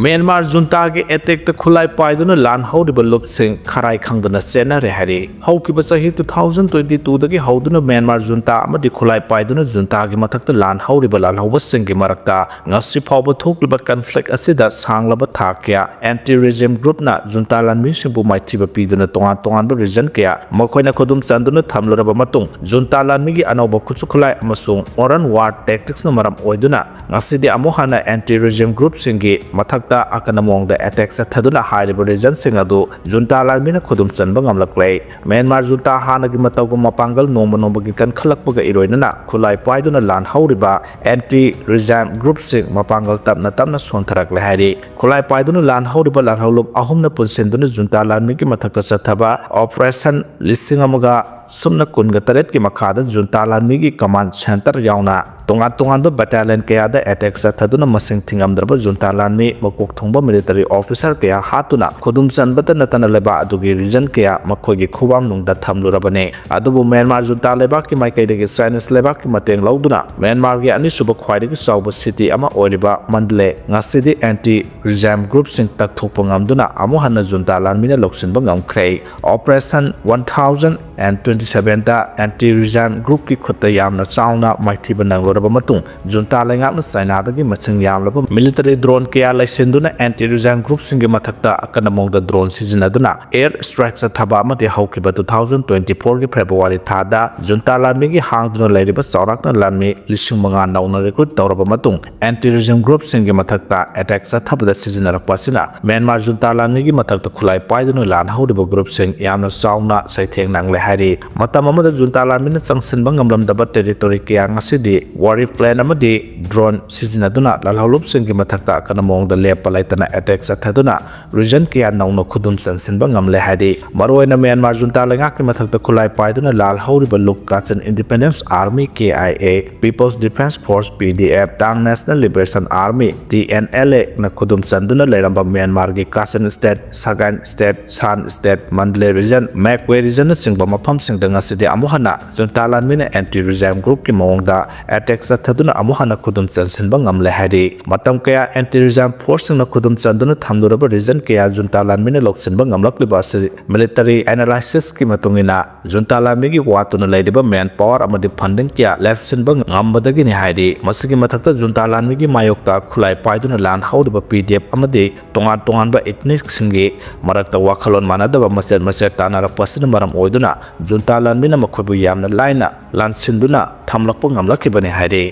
ꯃ꯭ꯌꯥꯟꯃꯥꯔ ꯖꯨꯟꯇꯥꯒꯤ ꯑꯦꯇꯦꯛꯇ ꯈꯨꯠꯂꯥꯏ ꯄꯥꯏꯗꯨꯅ ꯂꯥꯟ ꯍꯧꯔꯤꯕ ꯂꯨꯞꯁꯤꯡ ꯈꯔꯥꯏ ꯈꯪꯗꯅ ꯆꯦꯟꯅꯔꯦ ꯍꯥꯏꯔꯤ꯫ ꯍꯧꯈꯤꯕ ꯆꯍꯤ two thousand twenty two ꯗꯒꯤ ꯍꯧꯗꯨꯅ ꯃ꯭ꯌꯥꯟꯃꯥꯔ ꯖꯨꯟꯇꯥ ꯑꯃꯗꯤ ꯈꯨꯠꯂꯥꯏ ꯄꯥꯏꯗꯨꯅ ꯖꯨꯟꯇꯥꯒꯤ ꯃꯊꯛꯇ ꯂꯥꯟ ꯍꯧꯔꯤꯕ ꯂꯥꯜꯍꯧꯕꯁꯤꯡꯒꯤ ꯃꯔꯛꯇ ꯉꯁꯤ ꯐꯥꯎꯕ ꯊꯣꯛꯂꯤꯕ ꯀꯟꯐ꯭ꯂꯤꯛ ꯑꯁꯤꯗ ꯁꯥꯡꯂꯕ ꯊꯥ ꯀꯌꯥ ꯑꯦꯟꯇꯤ ꯔꯦꯖꯤꯝ ꯒ꯭ꯔꯨꯞꯅ ꯖꯨꯟꯇꯥ ꯂꯥꯟꯃꯤꯁꯤꯡꯕꯨ ꯃꯥꯏꯊꯤꯕ ꯄꯤꯗꯨꯅ ꯇꯣꯉꯥꯟ ꯇꯣꯉꯥꯟꯕ ꯔꯤꯖꯟ ꯀꯌꯥ ꯃꯈꯣꯏꯅ ꯈꯨꯗꯨꯝ ꯆꯟꯗꯨꯅ ꯊꯝꯂꯨꯔꯕ ꯃꯇꯨꯡ, ꯖꯨꯟꯇꯥ ꯂꯥꯟꯃꯤꯒꯤ ꯑꯅꯧꯕ ꯈꯨꯠꯁꯨ ꯈꯨꯠꯂꯥꯏ ꯑꯃꯁꯨꯡ ꯃꯣꯗꯔꯟ ꯋꯥꯔ ꯇꯦꯛꯇꯤꯛꯁꯅ ꯃꯔꯝ ꯑꯣꯏꯗꯨꯅ ꯉꯁꯤꯗꯤ ꯑꯃꯨꯛ ꯍꯟꯅ ꯑꯦꯟꯇꯤ ꯔꯦꯖꯤꯝ ꯒ꯭ꯔꯨꯞꯁꯤꯡꯒꯤ ꯃꯊꯛꯇ ꯑꯀꯟꯕ ꯃꯑꯣꯡꯗ ꯑꯦꯇꯦꯛ ꯆꯠꯊꯗꯨꯅ ꯍꯥꯏꯔꯤꯕ ꯔꯤꯖꯟꯁꯤꯡ ꯑꯗꯨ ꯖꯨꯟꯇꯥ ꯂꯥꯟꯃꯤꯅ ꯈꯨꯗꯨꯝ ꯆꯟꯕ ꯉꯝꯂꯛꯂꯦ꯫ ꯃ꯭ꯌꯥꯟꯃꯥꯔ ꯖꯨꯟꯇꯥ ꯍꯥꯟꯅꯒꯤ ꯃꯇꯧꯒꯨꯝ ꯃꯄꯥꯡꯒꯜ ꯅꯣꯡꯃ ꯅꯣꯡꯃꯒꯤ ꯀꯟꯈꯠꯂꯛꯄꯒ ꯏꯔꯣꯏꯅꯅ ꯈꯨꯠꯂꯥꯏ ꯄꯥꯏꯗꯨꯅ ꯂꯥꯟ ꯍꯧꯔꯤꯕ ꯑꯦꯟꯇꯤ ꯔꯦꯖꯤꯝ ꯒ꯭ꯔꯨꯞꯁꯤꯡ ꯃꯄꯥꯡꯒꯜ ꯇꯞꯅ ꯇꯞꯅ ꯁꯣꯟꯊꯔꯛꯂꯦ ꯍꯥꯏꯔꯤ꯫ ꯈꯨꯠꯂꯥꯏ ꯄꯥꯏꯗꯨꯅ ꯂꯥꯟ ꯍꯧꯔꯤꯕ ꯂꯥꯜꯍꯧꯂꯨꯞ ꯑꯍꯨꯝꯅ ꯄꯨꯟꯁꯤꯟꯗꯨꯅ ꯖꯨꯟꯇꯥ ꯂꯥꯟꯃꯤꯒꯤ ꯃꯊꯛꯇ ꯆꯠꯊꯕ ꯑꯣꯄꯔꯦꯁꯟ ꯂꯤꯁꯤꯡ ꯑꯃꯒ ꯁꯨꯞꯅ ꯀꯨꯟꯒ ꯇꯔꯦꯠꯀꯤ ꯃꯈꯥꯗ ꯖꯨꯟꯇꯥ ꯂꯥꯟꯃꯤꯒꯤ ꯀꯃꯥꯟ ꯁꯦꯟꯇꯔ ꯌꯥꯎꯅ ꯇꯣꯉꯥꯟ ꯇꯣꯉꯥꯟꯕ battalion ꯀꯌꯥꯗ attack ꯆꯠꯊꯗꯨꯅ ꯃꯁꯤꯡ ꯊꯤꯉꯝꯗ꯭ꯔꯕ junta ꯂꯥꯟꯃꯤ ꯃꯀꯣꯛ ꯊꯣꯡꯕ military officer ꯀꯌꯥ ꯍꯥꯠꯇꯨꯅ ꯈꯨꯗꯨꯝ ꯆꯟꯕꯇ ꯅꯠꯇꯅ ꯂꯩꯕꯥꯛ ꯑꯗꯨꯒꯤ region ꯀꯌꯥ ꯃꯈꯣꯏꯒꯤ ꯈꯨꯕꯥꯝꯅꯨꯡꯗ ꯊꯝꯂꯨꯔꯕꯅꯤ꯫ ꯑꯗꯨꯕꯨ Myanmar junta ꯂꯩꯕꯥꯛꯀꯤ ꯃꯥꯏꯀꯩꯗꯒꯤ Chinese ꯂꯩꯕꯥꯛꯀꯤ ꯃꯇꯦꯡ ꯂꯧꯗꯨꯅ Myanmarꯒꯤ ꯑꯅꯤꯁꯨꯕ ꯈ꯭ꯋꯥꯏꯗꯒꯤ ꯆꯥꯎꯕ city ꯑꯃ ꯑꯣꯏꯔꯤꯕ Mandalay ꯉꯁꯤꯗꯤ anti regime groupꯁꯤꯡ ꯇꯛꯊꯣꯛꯄ ꯉꯝꯗꯨꯅ ꯑꯃꯨꯛ ꯍꯟꯅ junta ꯂꯥꯟꯃꯤꯅ ꯂꯧꯁꯤꯟꯕ ꯉꯝꯈ꯭ꯔꯦ꯫ Operation one thousand and twenty sevenꯗ anti regime groupꯀꯤ ꯈꯨꯠꯇ ꯌꯥꯝꯅ ꯆꯥꯎꯅ ꯃꯥꯏꯊꯤꯕ ꯅꯪꯂꯨꯔꯕ ꯃꯇꯨꯡ, junta ꯂꯩꯉꯥꯛꯅ Chinaꯗꯒꯤ ꯃꯁꯤꯡ ꯌꯥꯝꯂꯕ military drone ꯀꯌꯥ ꯂꯩꯁꯤꯟꯗꯨꯅ anti regime groupꯁꯤꯡꯒꯤ ꯃꯊꯛꯇ ꯑꯀꯟꯕ ꯃꯑꯣꯡꯗ drone ꯁꯤꯖꯤꯟꯅꯗꯨꯅ air strike ꯆꯠꯊꯕ ꯑꯃꯗꯤ ꯍꯧꯈꯤꯕ two thousand twenty fourꯒꯤ February ꯊꯥꯗ junta ꯂꯥꯟꯃꯤꯒꯤ ꯍꯥꯡꯗꯨꯅ ꯂꯩꯔꯤꯕ ꯆꯥꯎꯔꯥꯛꯅ ꯂꯥꯟꯃꯤ ꯂꯤꯁꯤꯡ ꯃꯉꯥ ꯅꯧꯅ recruit ꯇꯧꯔꯕ ꯃꯇꯨꯡ, anti regime groupꯁꯤꯡꯒꯤ ꯃꯊꯛꯇ attack ꯆꯠꯊꯕꯗ ꯁꯤꯖꯤꯟꯅꯔꯛꯄ ꯑꯁꯤꯅ Myanmar junta ꯂꯥꯟꯃꯤꯒꯤ ꯃꯊꯛꯇ ꯈꯨꯠꯂꯥꯏ ꯄꯥꯏꯗꯨꯅ ꯂꯥꯟ ꯍꯧꯔꯤꯕ groupꯁꯤꯡ ꯌꯥꯝꯅ ꯆꯥꯎꯅ ꯆꯩꯊꯦꯡ ꯅꯪꯂꯦ ꯍꯥꯏꯔꯤ꯫ ꯃꯇꯝ ꯑꯃꯗ junta ꯂꯥꯟꯃꯤꯅ ꯆꯪꯁꯤꯟꯕ ꯉꯝꯂꯝꯗꯕ territory ꯀꯌꯥ ꯉꯁꯤꯗꯤ warrior plane ꯑꯃꯗꯤ drone ꯁꯤꯖꯤꯟꯅꯗꯨꯅ ꯂꯥꯜꯍꯧꯂꯨꯞꯁꯤꯡꯒꯤ ꯃꯊꯛꯇ ꯑꯀꯟꯕ ꯃꯑꯣꯡꯗ ꯂꯦꯞꯄ ꯂꯩꯇꯅ attack ꯆꯠꯊꯗꯨꯅ region ꯀꯌꯥ ꯅꯧꯅ ꯈꯨꯗꯨꯝ ꯆꯟꯁꯤꯟꯕ ꯉꯝꯂꯦ ꯍꯥꯏꯔꯤ꯫ ꯃꯔꯨꯑꯣꯏꯅ Myanmar junta ꯂꯩꯉꯥꯛꯀꯤ ꯃꯊꯛꯇ ꯈꯨꯠꯂꯥꯏ ꯄꯥꯏꯗꯨꯅ ꯂꯥꯜ ꯍꯧꯔꯤꯕ ꯂꯨꯞ Kachin Independence Army, K I A, People's Defence Force, P D F, Tang National Liberation Army, T N L A ꯅ ꯈꯨꯗꯨꯝ ꯆꯟꯗꯨꯅ ꯂꯩꯔꯝꯕ Myanmarꯒꯤ Kachin State, Sagaing State, Shan State, Mandalay Region, Magway Regionꯅꯆꯤꯡꯕ ꯃꯐꯝꯁꯤꯡꯗ ꯉꯁꯤꯗꯤ ꯑꯃꯨꯛ ꯍꯟꯅ junta ꯂꯥꯟꯃꯤꯅ anti regime groupꯀꯤ ꯃꯑꯣꯡꯗ attack ꯆꯠꯊꯗꯨꯅ ꯑꯃꯨꯛ ꯍꯟꯅ ꯈꯨꯗꯨꯝ ꯆꯟꯁꯤꯟꯕ ꯉꯝꯂꯦ ꯍꯥꯏꯔꯤ꯫ ꯃꯇꯝ ꯀꯌꯥ anti regime forceꯁꯤꯡꯅ ꯈꯨꯗꯨꯝ ꯆꯟꯗꯨꯅ ꯊꯝꯂꯨꯔꯕ region ꯀꯌꯥ junta ꯂꯥꯟꯃꯤꯅ ꯂꯧꯁꯤꯟꯕ ꯉꯝꯂꯛꯂꯤꯕ ꯑꯁꯤ military analysisꯀꯤ ꯃꯇꯨꯡ ꯏꯟꯅ junta ꯂꯥꯟꯃꯤꯒꯤ ꯋꯥꯠꯇꯨꯅ ꯂꯩꯔꯤꯕ man power ꯑꯃꯗꯤ funding ꯀꯌꯥ ꯂꯦꯞꯁꯤꯟꯕ ꯉꯝꯕꯗꯒꯤꯅꯤ ꯍꯥꯏꯔꯤ꯫ ꯃꯁꯤꯒꯤ ꯃꯊꯛꯇ junta ꯂꯥꯟꯃꯤꯒꯤ ꯃꯥꯌꯣꯛꯇ ꯈꯨꯠꯂꯥꯏ ꯄꯥꯏꯗꯨꯅ ꯂꯥꯟ ꯍꯧꯔꯤꯕ P D F ꯑꯃꯗꯤ ꯇꯣꯉꯥꯟ ꯇꯣꯉꯥꯟꯕ ethnicꯁꯤꯡꯒꯤ ꯃꯔꯛꯇ ꯋꯥꯈꯜꯂꯣꯟ ꯃꯥꯟꯅꯗꯕ ꯃꯆꯦꯠ ꯃꯆꯦꯠ ꯇꯥꯟꯅꯔꯛꯄ ꯑꯁꯤꯅ ꯃꯔꯝ ꯑꯣꯏꯗꯨꯅ junta ꯂꯥꯟꯃꯤꯅ ꯃꯈꯣꯏꯕꯨ ꯌꯥꯝꯅ ꯂꯥꯏꯅ ꯂꯥꯟꯁꯤꯟꯗꯨꯅ ꯊꯝꯂꯛꯄ ꯉꯝꯂꯛꯈꯤꯕꯅꯤ ꯍꯥꯏꯔꯤ꯫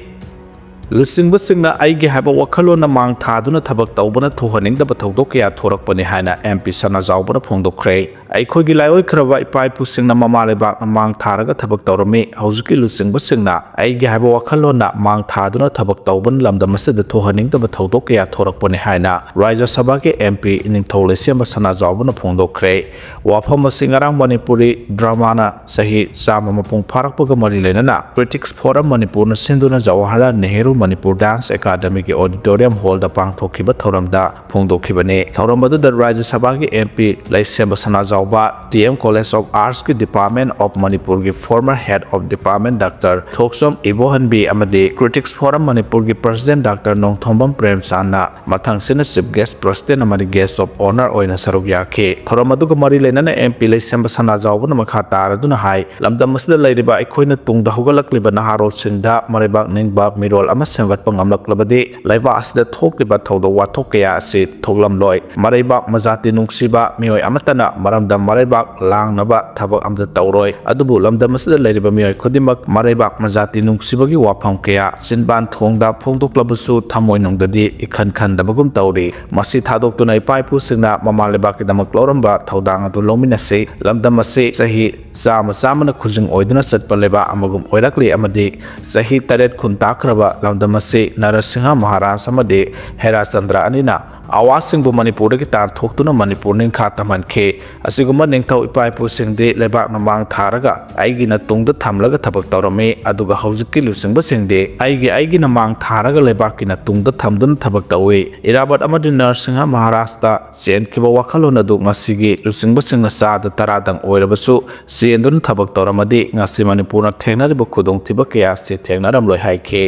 ꯂꯨꯆꯤꯡꯕꯁꯤꯡꯅ ꯑꯩꯒꯤ ꯍꯥꯏꯕ ꯋꯥꯈꯜꯂꯣꯟꯅ ꯃꯥꯡ ꯊꯥꯗꯨꯅ ꯊꯕꯛ ꯇꯧꯕꯅ ꯊꯣꯛꯍꯟꯅꯤꯡꯗꯕ ꯊꯧꯗꯣꯛ ꯀꯌꯥ ꯊꯣꯔꯛꯄꯅꯤ ꯍꯥꯏꯅ ꯑꯦꯝ ꯄꯤ ꯁꯅꯥꯖꯥꯎꯕꯅ ꯐꯣꯡꯗꯣꯛꯈ꯭ꯔꯦ꯫ ꯑꯩꯈꯣꯏꯒꯤ ꯂꯥꯏꯑꯣꯏꯈ꯭ꯔꯕ ꯏꯄꯥ ꯏꯄꯨꯁꯤꯡꯅ ꯃꯃꯥ ꯂꯩꯕꯥꯛꯅ ꯃꯥꯡ ꯊꯥꯔꯒ ꯊꯕꯛ ꯇꯧꯔꯝꯃꯤ꯫ ꯍꯧꯖꯤꯛꯀꯤ ꯂꯨꯆꯤꯡꯕꯁꯤꯡꯅ ꯑꯩꯒꯤ ꯍꯥꯏꯕ ꯋꯥꯈꯜꯂꯣꯟꯅ ꯃꯥꯡ ꯊꯥꯗꯨꯅ ꯊꯕꯛ ꯇꯧꯕꯅ ꯂꯝꯗꯝ ꯑꯁꯤꯗ ꯊꯣꯛꯍꯟꯅꯤꯡꯗꯕ ꯊꯧꯗꯣꯛ ꯀꯌꯥ ꯊꯣꯔꯛꯄꯅꯤ ꯍꯥꯏꯅ ꯔꯥꯖ꯭ꯌ ꯁꯚꯥꯒꯤ ꯑꯦꯝ ꯄꯤ ꯅꯤꯡꯊꯧ ꯂꯩꯁꯦꯝꯕ ꯁꯅꯥꯖꯥꯎꯕꯅ ꯐꯣꯡꯗꯣꯛꯈ꯭ꯔꯦ꯫ ꯋꯥꯐꯝ ꯑꯁꯤ ꯉꯔꯥꯡ ꯃꯅꯤꯄꯨꯔꯤ ꯗ꯭ꯔꯃꯥꯅ ꯆꯍꯤ ꯆꯥꯝꯃ ꯃꯄꯨꯡ ꯐꯥꯔꯛꯄꯒ ꯃꯔꯤ ꯂꯩꯅꯅ Critics Forum ꯃꯅꯤꯄꯨꯔꯅ ꯁꯤꯟꯗꯨꯅ ꯖꯋꯥꯍꯔꯂꯥꯜ ꯅꯦꯍꯔꯨ ꯃꯅꯤꯄꯨꯔ ꯗꯥꯟꯁ ꯑꯦꯀꯥꯗꯃꯤꯒꯤ ꯑꯣꯗꯤꯇꯣꯔꯤꯌꯝ ꯍꯣꯜꯗ ꯄꯥꯡꯊꯣꯛꯈꯤꯕ ꯊꯧꯔꯝꯗ ꯐꯣꯡꯗꯣꯛꯈꯤꯕꯅꯤ꯫ ꯊꯧꯔꯝ ꯑꯗꯨꯗ ꯔꯥꯖ꯭ꯌ ꯁꯚꯥꯒꯤ M P Leishemba Sanajaoba, D M college of ꯑꯥꯔꯠꯁꯀꯤ ꯗꯤꯄꯥꯔꯠꯃꯦꯟ ꯑꯣꯐ ꯃꯅꯤꯄꯨꯔꯒꯤ former head of department doctor Thokchom Ibohanbi ꯑꯃꯗꯤ Critics Forum ꯃꯅꯤꯄꯨꯔꯒꯤ president ꯗꯥꯛꯇꯔ ꯅꯣꯡꯊꯣꯝꯕꯝ ꯄ꯭ꯔꯦꯝꯆꯥꯟꯅ ꯃꯊꯪꯁꯤꯅ chief guest president ꯑꯃꯗꯤ guest of honour ꯑꯣꯏꯅ ꯁꯔꯨꯛ ꯌꯥꯈꯤ꯫ ꯊꯧꯔꯝ ꯑꯗꯨꯒ ꯃꯔꯤ ꯂꯩꯅꯅ ꯑꯦꯝ ꯄꯤ ꯂꯩꯁꯦꯝꯕ ꯁꯅꯥꯖꯥꯎꯕꯅ ꯃꯈꯥ ꯇꯥꯔꯗꯨꯅ ꯍꯥꯏ, ꯂꯝꯗꯝ ꯑꯁꯤꯗ ꯂꯩꯔꯤꯕ ꯑꯩꯈꯣꯏꯅ ꯇꯨꯡꯗ ꯍꯧꯒꯠꯂꯛꯂꯤꯕ ꯅꯍꯥꯔꯣꯜꯁꯤꯡꯗ ꯃꯔꯩꯕꯥꯛ ꯅꯤꯡꯕ ꯃꯤꯔꯣꯜ ꯑꯃ ꯁꯦꯝꯒꯠꯄ ꯉꯝꯂꯛꯂꯕꯗꯤ ꯂꯩꯕꯥꯛ ꯑꯁꯤꯗ ꯊꯣꯛꯂꯤꯕ ꯊꯧꯗꯣꯛ ꯋꯥꯊꯣꯛ ꯀꯌꯥ ꯑꯁꯤ ꯊꯣꯛꯂꯝꯂꯣꯏ꯫ ꯃꯔꯩꯕꯥꯛ ꯃꯖꯥꯇꯤ ꯅꯨꯡꯁꯤꯕ ꯃꯤꯑꯣꯏ ꯑꯃꯠꯇꯅ ꯃꯔꯝꯗꯝ ꯃꯔꯩꯕꯥꯛ ꯂꯥꯡꯅꯕ ꯊꯕꯛ ꯑꯃꯠꯇ ꯇꯧꯔꯣꯏ꯫ ꯑꯗꯨꯕꯨ ꯂꯝꯗꯝ ꯑꯁꯤꯗ ꯂꯩꯔꯤꯕ ꯃꯤꯑꯣꯏ ꯈꯨꯗꯤꯡꯃꯛ ꯃꯔꯩꯕꯥꯛ ꯃꯖꯥꯇꯤ ꯅꯨꯡꯁꯤꯕꯒꯤ ꯋꯥꯐꯝ ꯀꯌꯥ ꯆꯤꯟꯕꯥꯟ ꯊꯣꯡꯗ ꯐꯣꯡꯗꯣꯛꯂꯕꯁꯨ ꯊꯃꯣꯏꯅꯨꯡꯗꯗꯤ ꯏꯈꯟ ꯈꯟꯗꯕꯒꯨꯝ ꯇꯧꯔꯤ꯫ ꯃꯁꯤ ꯊꯥꯗꯣꯛꯇꯨꯅ ꯏꯄꯥ ꯏꯄꯨꯁꯤꯡꯅ ꯃꯃꯥ ꯂꯩꯕꯥꯛꯀꯤꯗꯃꯛ ꯂꯧꯔꯝꯕ ꯊꯧꯗꯥꯡ ꯑꯗꯨ ꯂꯧꯃꯤꯟꯅꯁꯤ꯫ ꯂꯝꯗꯝ ꯑꯁꯤ ꯆꯍꯤ ꯆꯥꯝꯃ ꯆꯥꯝꯃꯅ ꯈꯨꯖꯤꯡ ꯑꯣꯏꯗꯨꯅ ꯆꯠꯄ ꯂꯩꯕꯥꯛ ꯑꯃꯒꯨꯝ ꯑꯣꯏꯔꯛꯂꯤ ꯑꯃꯗꯤ ꯆꯍꯤ ꯇꯔꯦꯠ ꯈꯨꯟ ꯇꯥꯈ꯭ꯔꯕ ꯂꯝꯗꯝ ꯑꯁꯤ ꯅꯔꯁꯤꯡꯍ ꯃꯍꯥꯔꯥꯖ ꯑꯃꯗꯤ ꯍꯦꯔꯥꯆꯟꯗ꯭ꯔ ꯑꯅꯤꯅ ꯑꯋꯥꯁꯤꯡꯕꯨ ꯃꯅꯤꯄꯨꯔꯗꯒꯤ ꯇꯥꯟꯊꯣꯛꯇꯨꯅ ꯃꯅꯤꯄꯨꯔ ꯅꯤꯡꯈꯥ ꯇꯝꯍꯟꯈꯤ꯫ ꯑꯁꯤꯒꯨꯝꯕ ꯅꯤꯡꯊꯧ ꯏꯄꯥ ꯏꯄꯨꯁꯤꯡꯗꯤ ꯂꯩꯕꯥꯛꯅ ꯃꯥꯡ ꯊꯥꯔꯒ ꯑꯩꯒꯤꯅ ꯇꯨꯡꯗ ꯊꯝꯂꯒ ꯊꯕꯛ ꯇꯧꯔꯝꯃꯤ, ꯑꯗꯨꯒ ꯍꯧꯖꯤꯛꯀꯤ ꯂꯨꯆꯤꯡꯕꯁꯤꯡꯗꯤ ꯑꯩꯒꯤ ꯑꯩꯒꯤꯅ ꯃꯥꯡ ꯊꯥꯔꯒ ꯂꯩꯕꯥꯛꯀꯤꯅ ꯇꯨꯡꯗ ꯊꯝꯗꯨꯅ ꯊꯕꯛ ꯇꯧꯏ꯫ ꯏꯔꯥꯕꯠ ꯑꯃꯗꯤ ꯅꯔꯁꯤꯡꯍ ꯃꯍꯥꯔꯥꯖꯇ ꯆꯦꯟꯈꯤꯕ ꯋꯥꯈꯜꯂꯣꯟ ꯑꯗꯨ ꯉꯁꯤꯒꯤ ꯂꯨꯆꯤꯡꯕꯁꯤꯡꯅ ꯆꯥꯗ ꯇꯔꯥꯗꯪ ꯑꯣꯏꯔꯕꯁꯨ ꯆꯦꯟꯗꯨꯅ ꯊꯕꯛ ꯇꯧꯔꯝꯃꯗꯤ ꯉꯁꯤ ꯃꯅꯤꯄꯨꯔꯅ ꯊꯦꯡꯅꯔꯤꯕ ꯈꯨꯗꯣꯡꯊꯤꯕ ꯀꯌꯥ ꯑꯁꯤ ꯊꯦꯡꯅꯔꯝꯂꯣꯏ ꯍꯥꯏꯈꯤ꯫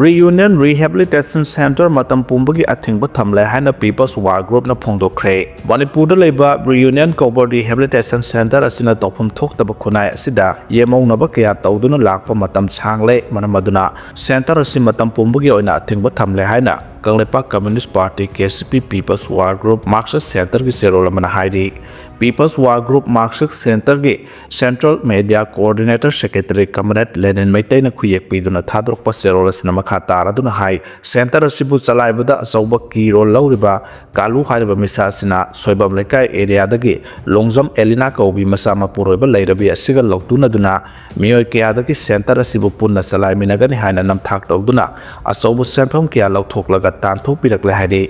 Reunion Rehabilitation Center ꯃꯇꯝ ꯄꯨꯝꯕꯒꯤ ꯑꯊꯤꯡꯕ ꯊꯝꯂꯦ ꯍꯥꯏꯅ People's War Groupꯅ ꯐꯣꯡꯗꯣꯛꯈ꯭ꯔꯦ꯫ ꯃꯅꯤꯄꯨꯔꯗ ꯂꯩꯕ Reunion ꯀꯧꯕ Rehabilitation Center ꯑꯁꯤꯅ ꯇꯧꯐꯝ ꯊꯣꯛꯇꯕ ꯈꯨꯟꯅꯥꯏ ꯑꯁꯤꯗ ꯌꯦꯃꯧꯅꯕ ꯀꯌꯥ ꯇꯧꯗꯨꯅ ꯂꯥꯛꯄ ꯃꯇꯝ ꯁꯥꯡꯂꯦ꯫ ꯃꯔꯝ ꯑꯗꯨꯅ center ꯑꯁꯤ ꯃꯇꯝ ꯄꯨꯝꯕꯒꯤ ꯑꯣꯏꯅ ꯑꯊꯤꯡꯕ ꯊꯝꯂꯦ ꯍꯥꯏꯅ Kangleipak communist party, K C ꯄꯤ, ꯄꯤꯄꯜꯁ ꯋꯥꯔ ꯒ꯭ꯔꯨꯞ ꯃꯥꯔꯛꯁꯤꯁ꯭ꯠ ꯁꯦꯟꯇꯔꯒꯤ ꯆꯦꯔꯣꯜ ꯑꯃꯅ ꯍꯥꯏꯔꯤ꯫ ꯄꯤꯄꯜꯁ ꯋꯥꯔ ꯒ꯭ꯔꯨꯞ ꯃꯥꯔꯛꯁꯤꯁ꯭ꯠ ꯁꯦꯟꯇꯔꯒꯤ ꯁꯦꯟꯇ꯭ꯔꯦꯜ ꯃꯦꯗꯤꯌꯥ ꯀꯣꯑꯣꯔꯗꯤꯅꯦꯇꯔ ꯁꯦꯀ꯭ꯔꯦꯇꯔꯤ ꯀꯝꯔꯦꯗ ꯂꯦꯅꯤꯟ ꯃꯩꯇꯩꯅ ꯈꯨꯌꯦꯛ ꯄꯤꯗꯨꯅ ꯊꯥꯗꯣꯔꯛꯄ ꯆꯦꯔꯣꯜ ꯑꯁꯤꯅ ꯃꯈꯥ ꯇꯥꯔꯗꯨꯅ ꯍꯥꯏ, ꯁꯦꯟꯇꯔ ꯑꯁꯤꯕꯨ ꯆꯂꯥꯏꯕꯗ ꯑꯆꯧꯕ ꯀꯤ ꯔꯣꯜ ꯂꯧꯔꯤꯕ ꯀꯥꯂꯨ ꯍꯥꯏꯔꯤꯕ ꯃꯤꯁꯛ ꯑꯁꯤꯅ ꯁꯣꯏꯕꯝ ꯂꯩꯀꯥꯏ ꯑꯦꯔꯤꯌꯥꯗꯒꯤ ꯂꯣꯡꯖꯝ ꯑꯦꯂꯤꯅꯥ ꯀꯧꯕꯤ ꯃꯆꯥ ꯃꯄꯨꯔꯣꯏꯕ ꯂꯩꯔꯕꯤ ꯑꯁꯤꯒ ꯂꯧꯇꯨꯅꯗꯨꯅ ꯃꯤꯑꯣꯏ ꯀꯌꯥꯗꯒꯤ ꯁꯦꯟꯇꯔ ꯑꯁꯤꯕꯨ ꯄꯨꯟꯅ ꯆꯂꯥꯏꯃꯤꯟꯅꯒꯅꯤ ꯍꯥꯏꯅ ꯅꯝꯊꯥꯛ ꯇꯧꯗꯨꯅ ꯑꯆꯧꯕ ꯁꯦꯟꯐꯝ ꯀꯌꯥ ꯂꯧꯊꯣꯛꯂꯒ ꯇꯥꯟꯊꯣꯛꯄꯤꯔꯛꯂꯦ ꯍꯥꯏꯔꯤ꯫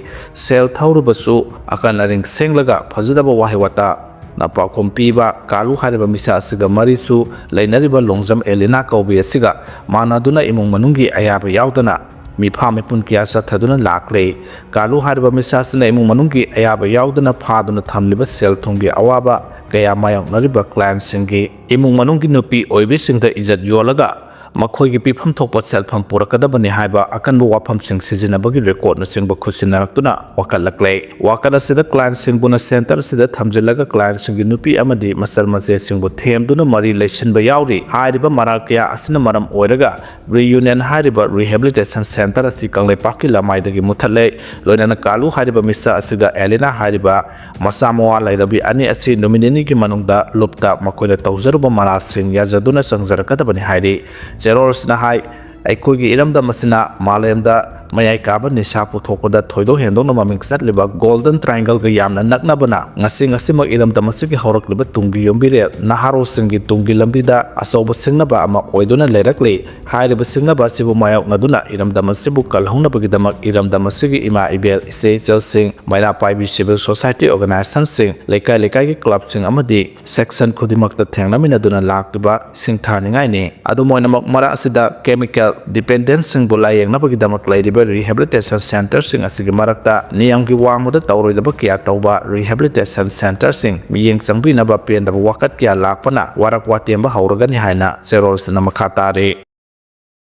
ꯁꯦꯜ ꯊꯧꯔꯕꯁꯨ ꯑꯀꯟ ꯑꯔꯤꯡ ꯁꯦꯡꯂꯒ ꯐꯖꯗꯕ ꯋꯥꯍꯩ ꯋꯥꯇꯥ ꯅ ꯄꯥꯎꯈꯨꯝ ꯄꯤꯕ ꯀꯥꯂꯨ ꯍꯥꯏꯔꯤꯕ ꯃꯤꯁꯛ ꯑꯁꯤꯒ ꯃꯔꯤꯁꯨ ꯂꯩꯅꯔꯤꯕ ꯂꯣꯡꯖꯝ ꯑꯦꯂꯤꯅꯥ ꯀꯧꯕꯤ ꯑꯁꯤꯒ ꯃꯥꯟꯅꯗꯨꯅ ꯏꯃꯨꯡ ꯃꯅꯨꯡꯒꯤ ꯑꯌꯥꯕ ꯌꯥꯎꯗꯅ ꯃꯤꯐꯥ ꯃꯤꯄꯨꯟ ꯀꯌꯥ ꯆꯠꯊꯗꯨꯅ ꯂꯥꯛꯂꯦ꯫ ꯀꯥꯂꯨ ꯍꯥꯏꯔꯤꯕ ꯃꯤꯁꯛ ꯑꯁꯤꯅ ꯏꯃꯨꯡ ꯃꯅꯨꯡꯒꯤ ꯑꯌꯥꯕ ꯌꯥꯎꯗꯅ ꯐꯥꯗꯨꯅ ꯊꯝꯂꯤꯕ ꯁꯦꯜ ꯊꯨꯝꯒꯤ ꯑꯋꯥꯕ ꯀꯌꯥ ꯃꯥꯌꯣꯛꯅꯔꯤꯕ ꯀ꯭ꯂꯥꯏꯟꯁꯤꯡꯒꯤ ꯏꯃꯨꯡ ꯃꯅꯨꯡꯒꯤ ꯅꯨꯄꯤ ꯑꯣꯏꯕꯤꯁꯤꯡꯗ ꯏꯖꯠ ꯌꯣꯜꯂꯒ ꯃꯈꯣꯏꯒꯤ ꯄꯤꯐꯝ ꯊꯣꯛꯄ ꯁꯦꯜꯐꯝ ꯄꯨꯔꯛꯀꯗꯕꯅꯤ ꯍꯥꯏꯕ ꯑꯀꯟꯕ ꯋꯥꯐꯝꯁꯤꯡ ꯁꯤꯖꯤꯟꯅꯕꯒꯤ ꯔꯦꯀꯣꯔꯗꯅꯆꯤꯡꯕ ꯈꯨꯠꯁꯤꯟꯅꯔꯛꯇꯨꯅ ꯋꯥꯀꯠꯂꯛꯂꯦ꯫ ꯋꯥꯀꯠ ꯑꯁꯤꯗ ꯀ꯭ꯂꯥꯏꯟꯁꯤꯡꯕꯨꯅ ꯁꯦꯟꯇꯔ ꯑꯁꯤꯗ ꯊꯝꯖꯤꯜꯂꯒ ꯀ꯭ꯂꯥꯏꯟꯁꯤꯡꯒꯤ ꯅꯨꯄꯤ ꯑꯃꯗꯤ ꯃꯆꯜ ꯃꯆꯦꯁꯤꯡꯕꯨ ꯊꯦꯝꯗꯨꯅ ꯃꯔꯤ ꯂꯩꯁꯤꯟꯕ ꯌꯥꯎꯔꯤ ꯍꯥꯏꯔꯤꯕ ꯃꯔꯥꯜ ꯀꯌꯥ ꯑꯁꯤꯅ ꯃꯔꯝ ꯑꯣꯏꯔꯒ ꯔꯤꯌꯨꯅꯤꯌꯟ ꯍꯥꯏꯔꯤꯕ ꯔꯤꯍꯦꯕꯤꯂꯤꯇꯦꯁꯟ ꯁꯦꯟꯇꯔ ꯑꯁꯤ ꯀꯪꯂꯩꯄꯥꯛꯀꯤ ꯂꯃꯥꯏꯗꯒꯤ ꯃꯨꯠꯊꯠꯂꯦ꯫ ꯂꯣꯏꯅꯅ ꯀꯥꯂꯨ ꯍꯥꯏꯔꯤꯕ ꯃꯤꯁꯛ ꯑꯁꯤꯒ ꯑꯦꯂꯤꯅꯥ ꯍꯥꯏꯔꯤꯕ ꯃꯆꯥ ꯃꯋꯥ ꯂꯩꯔꯕꯤ ꯑꯅꯤ ꯑꯁꯤ ꯅꯨꯃꯤꯠ ꯅꯤꯅꯤꯒꯤ ꯃꯅꯨꯡꯗ ꯂꯨꯞꯇ ꯃꯈꯣꯏꯅ ꯇꯧꯖꯔꯨꯕ ꯃꯔꯥꯜꯁꯤꯡ ꯌꯥꯖꯗꯨꯅ ꯆꯪꯖꯔꯛꯀꯗꯕꯅꯤ ꯍꯥꯏꯔꯤ꯫ ꯆꯦꯔꯣꯜ ꯑꯁꯤꯅ ꯍꯥꯏ, ꯑꯩꯈꯣꯏꯒꯤ ꯏꯔꯝꯗꯝ ꯑꯁꯤꯅ ꯃꯥꯂꯦꯝꯗ ꯃꯌꯥꯏ ꯀꯥꯕ ꯅꯤꯁꯥ ꯄꯨꯊꯣꯛꯄꯗ ꯊꯣꯏꯗꯣꯛ ꯍꯦꯟꯗꯣꯛꯅ ꯃꯃꯤꯡ ꯆꯠꯂꯤꯕ ꯒꯣꯜꯗꯟ ꯇ꯭ꯔꯥꯏꯡꯒꯜꯒ ꯌꯥꯝꯅ ꯅꯛꯅꯕꯅ, ꯉꯁꯤ ꯉꯁꯤꯃꯛ ꯏꯔꯝꯗꯝ ꯑꯁꯤꯒꯤ ꯍꯧꯔꯛꯂꯤꯕ ꯇꯨꯡꯒꯤ ꯌꯨꯝꯕꯤꯔꯦꯜ ꯅꯍꯥꯔꯣꯜꯁꯤꯡꯒꯤ ꯇꯨꯡꯒꯤ ꯂꯝꯕꯤꯗ ꯑꯆꯧꯕ ꯁꯤꯡꯅꯕ ꯑꯃ ꯑꯣꯏꯗꯨꯅ ꯂꯩꯔꯛꯂꯤ꯫ ꯍꯥꯏꯔꯤꯕ ꯁꯤꯡꯅꯕ ꯑꯁꯤꯕꯨ ꯃꯥꯌꯣꯛꯅꯗꯨꯅ ꯏꯔꯝꯗꯝ ꯑꯁꯤꯕꯨ ꯀꯜꯍꯧꯅꯕꯒꯤꯗꯃꯛ ꯏꯔꯝꯗꯝ ꯑꯁꯤꯒꯤ ꯏꯃꯥ ꯏꯕꯦꯜ, ꯏꯆꯦ ꯏꯆꯜꯁꯤꯡ, ꯃꯩꯔꯥ ꯄꯥꯏꯕꯤ ꯁꯤꯚꯤꯜ ꯁꯣꯁꯥꯏꯇꯤ ꯑꯣꯔꯒꯅꯥꯏꯖꯦꯁꯟꯁꯤꯡ, ꯂꯩꯀꯥꯏ ꯂꯩꯀꯥꯏꯒꯤ ꯀ꯭ꯂꯕꯁꯤꯡ ꯑꯃꯗꯤ ꯁꯦꯛꯁꯟ ꯈꯨꯗꯤꯡꯃꯛꯇ ꯊꯦꯡꯅꯃꯤꯟꯅꯗꯨꯅ ꯂꯥꯛꯂꯤꯕ ꯁꯤꯡꯊꯥꯅꯤꯡꯉꯥꯏꯅꯤ꯫ ꯑꯗꯨꯝ ꯑꯣꯏꯅꯃꯛ, ꯃꯔꯛ ꯑꯁꯤꯗ ꯀꯦꯃꯤꯀꯦꯜ ꯗꯤꯄꯦꯟꯗꯦꯟꯁꯁꯤꯡꯕꯨ ꯂꯥꯌꯦꯡꯅꯕꯒꯤꯗꯃꯛ ꯂꯩꯔꯤꯕ ꯔꯤꯍꯦꯕꯤꯂꯤꯇꯦꯁꯟ ꯁꯦꯟꯇꯔꯁꯤꯡ ꯑꯁꯤꯒꯤ ꯃꯔꯛꯇ ꯅꯤꯌꯝꯒꯤ ꯋꯥꯡꯃꯗ ꯇꯧꯔꯣꯏꯗꯕ ꯀꯌꯥ ꯇꯧꯕ ꯔꯤꯍꯦꯕꯤꯂꯤꯇꯦꯁꯟ ꯁꯦꯟꯇꯔꯁꯤꯡ ꯃꯤꯠꯌꯦꯡ ꯆꯪꯕꯤꯅꯕ ꯄꯦꯟꯗꯕ ꯋꯥꯀꯠ ꯀꯌꯥ ꯂꯥꯛꯄꯅ ꯋꯥꯔꯛ ꯋꯥꯇꯦꯝꯕ ꯍꯧꯔꯒꯅꯤ ꯍꯥꯏꯅ ꯆꯦꯔꯣꯜ ꯑꯁꯤꯅ ꯃꯈꯥ ꯇꯥꯔꯤ꯫